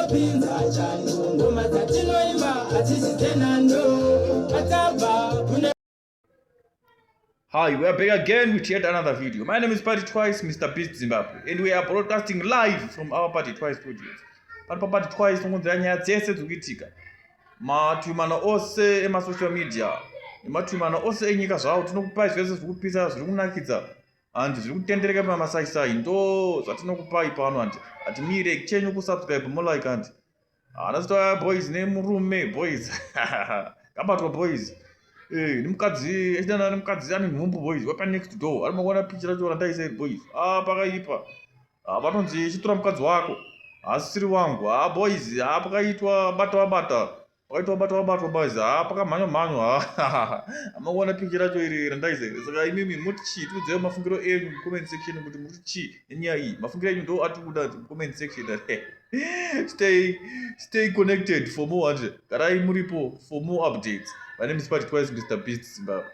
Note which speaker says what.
Speaker 1: Tinopinza chando, ngoma dzatinoimba hadzisi dzenhando. Patabva kune
Speaker 2: Hi, we are back again with yet another video. My name is Party Twice, Mr. Beast Zimbabwe, and we are broadcasting live from our Party Twice studios. Pano paParty Twice tokunzira nyaya dzese dziri kuitika mativi ose emasocial media nemativi ose enyika zvawo. Tinokupai zvese zviri kupisa, zviri kunakidza handi zviri kutendereka pamasaisai, ndo zvatinokupai pano. Handi hatimire chenyu kusubscribe, molike. Handi hana zita boys nemurume boys kabatwa boys. Eh, nemukadzi echidana, nemukadzi ane nhumbu boys, wepa next door. Ari makuona picha racho randaisa boys. Ah, pakaipa. Ah, patonzi chitora mukadzi wako, hasisiri wangu. Ha boys, ha pakaitwa bata wabata, pakaitwa bata wabatwa boys. Ha, pakamhanywa mhanywa. Amakuona picha racho iri randaisa. Saka imimi muti chii? Tiudzei mafungiro enyu mucomment section kuti muri chii nenyaya iyi. Mafungiro enyu ndo atikuda mucomment section. Stay connected for more. Garai muripo for more updates. My name is Party Twice, Mr Beast Zimbabwe.